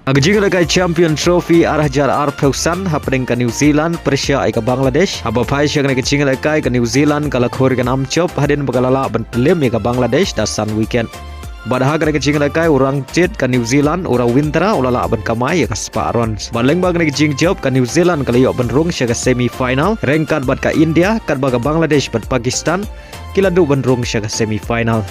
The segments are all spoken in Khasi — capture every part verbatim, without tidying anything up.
Ha ka jingïalehkai Champion Trophy ar hajar arphew san hapdeng ka New Zealand pyrshah ïa ka Bangladesh, haba phai sha kane ka jingïalehkai ka New Zealand ka la khur ïa ka nam jop hadien ba ka la lah ban pynlip ïa ka Bangladesh da san wicket. Bad ha kane ka jingïalehkai u rangtit ka New Zealand u Ravindra u la lah ban kamai ïa ka spah runs. Bad lyngba kane ka jingjop ka New Zealand ka la ïoh ban rung sha ka semi final ryngkat bad ka India, katba ka Bangladesh bad Pakistan ki la duh ban rung sha ka semi final.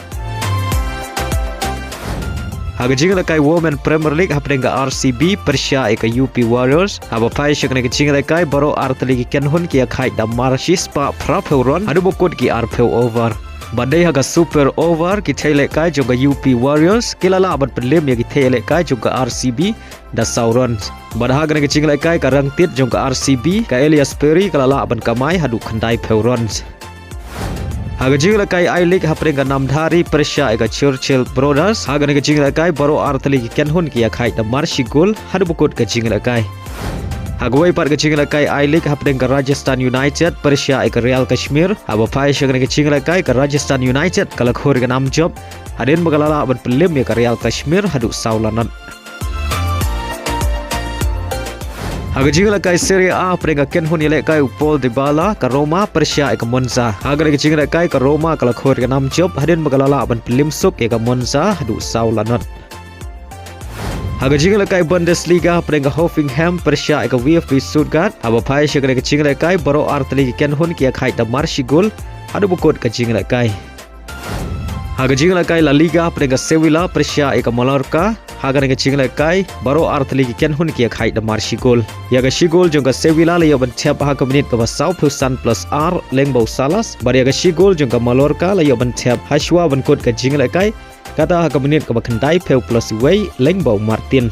Ha ka jingïalehkai Women Premier League hapdeng ka R C B pyrshah ïa ka U P Warriors, haba phai sha kane ka jingïalehkai baroh artylli ki kynhun ki ïakhaid da mar shispah phraphew run haduh ba kut ki arphew over. Bad dei ha ka super over ki thei lehkai jong ka U P Warriors ki la lah ban pynlip ïa ki thei lehkai jong ka R C B da saw runs. Bad ha kane ka jingïalehkai ka rangtit jong ka R C B ka Elias Perry ka la lah ban kamai haduh khyndaiphew runs. Ha ka jingïalehkai I-League hapdeng ka Namdhari pyrshah ïa ka Churchill Brothers, ha kane ka jingïalehkai baroh artylli ki kynhun ki ïakhaid da mar shi gol haduh ba kut ka jingïalehkai. Ha kawei pat ka jingïalehkai I-League hapdeng ka Rajasthan United pyrshah ïa ka Real Kashmir, haba phai sha kane ka jingïalehkai ka Rajasthan United ka la khur ïa ka nam jop hadien ba ka la lah ban pynlip ïa ka Real Kashmir haduh saw lanot. Ha ka jingïalehkai Serie A hapdeng ka kynhun ïalehkai u Paul Dybala ka Roma pyrshah ïa ka Monza. Ha kane ka jingïalehkai ka Roma ka la khur ïa ka nam jop hadien ba ka la lah ban pynlip suk ïa ka Monza haduh saw lanot. Ha ka jingïalehkai Bundesliga hapdeng ka Hoffenheim pyrshah ïa ka VfB Stuttgart, haba phai sha kane ka jingïalehkai baroh artylli ki kynhun ki ïakhaid da mar shi gol haduh ba kut ka jingïalehkai. Ha ka jingïalehkai La Liga hapdeng ka Sevilla pyrshah ïa ka Mallorca, ha kane ka jingïalehkai baroh artylli ki kynhun ki ïakhaid da mar shi gol. Ïa ka shi gol jong ka Sevilla la ïoh ban thep ha ka minit kaba sawphew san plus ar lyngba u Salas, bad ïa ka shi gol jong ka Mallorca la ïoh ban thep ha shuwa ban kut ka jingïalehkai, kata ha ka minit kaba khyndaiphew plus wei lyngba u Martin.